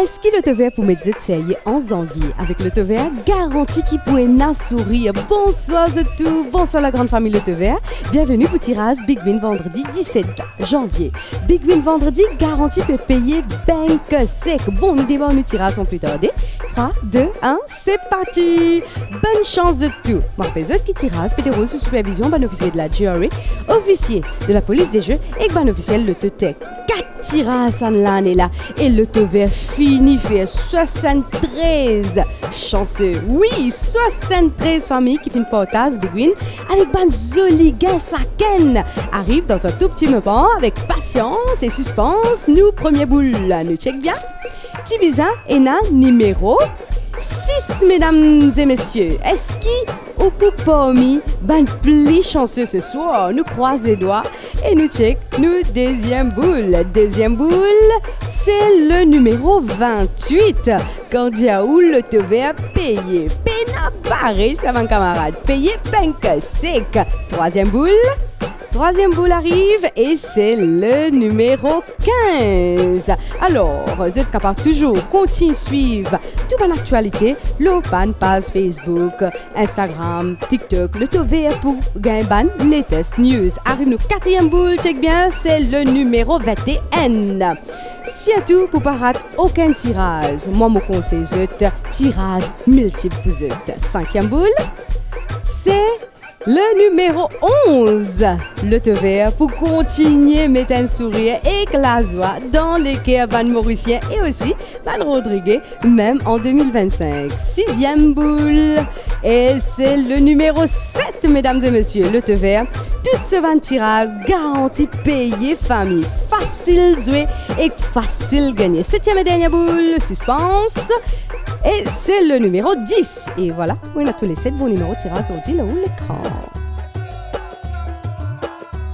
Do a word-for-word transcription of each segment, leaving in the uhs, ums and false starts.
Eski Lotovert pou met zot serye an zanvie? Avek Lotovert, garanti ki pou ena sourir. Bonswar zot tou, bonswar lagran fami Lotovert. Bienveni pou tiraz Big Win vandredi diset zanvie. Big Win vandredi, garanti pe peye bank sek. Bon, nou demar nou tiraz san pli tarde. Trwa, de, enn, se parti! Bonn sans zot tou. Mo rapel zot ki tiraz pe deroul sou sipervizion bann ofisie de la G R A, ofisie de la Police des Jeux ek bann ofisiel Lototech. Kat tiraz sa lane la e Lotovert fini fer swasanntrez sanse. Wi, swasanntrez fami ki finn partaz Big Win avek bann zoli gagn sakenn. Ariv dan enn tou pti moman, avek pasians e sispans, nou premie boul. Nou chek bien. Ti bizin ena nimero sis, medam e mesie. Eski ou pou parmi bann pli sanse se swar? Nou krwaz ledwa e nou chek nou deziem boul. Deziem boul, se le nimero vintwit. Kan dir ou Lotovert peye, pena bare sa bann kamarad, peye bank sek. Trwaziem boul, trwaziem boul ariv e se le nimero kinz. Alor, zot kapav touzour kontign swiv tou bann aktialite lor bann paz Facebook, Instagram, TikTok, Lotovert pou gagn bann latest news. Ariv nou katriem boul, chek bien, se le nimero vinteenn. Sirtou pou pa rat okenn tiraz, mwa mo konsey zot, tiraz miltip pou zot. Sinkiem boul, se le nimero onz. Lotovert pou kontigne met enn sourir ek lazwa dan leker bann Morisien e osi bann Rodrige, mem an de mil vinn-sink. Siziem boul, e se le nimero set, medam e mesie. Lotovert, tou so bann tiraz garanti peye fami. Fasil zwe ek fasil gagne. Setiem e dernie boul, sispans, e se le nimero dis. E vwala, nou ena tou le set bon nimero tiraz zordi lor lekran.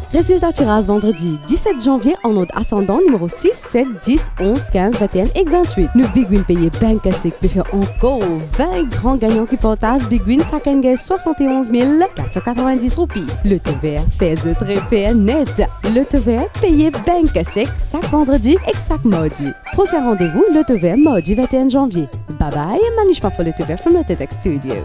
Rezilta tiraz vandredi diset zanvie an ord asandan, nimero sis, set, dis, onz, kinz, vinteenn ek vintwit. Nou Big Win peye bank sek pe fer ankor vin gran gagnan ki partaz Big Win, sakenn gagn swasannonz mil kat san katrevin-dis roupi. Lotovert fer zot refer net. Lotovert peye bank sek sak vandredi ek sak mardi. Prosin randevou Lotovert mardi vinteenn zanvie. Bye bye, management for Lotovert from Lototech Studio.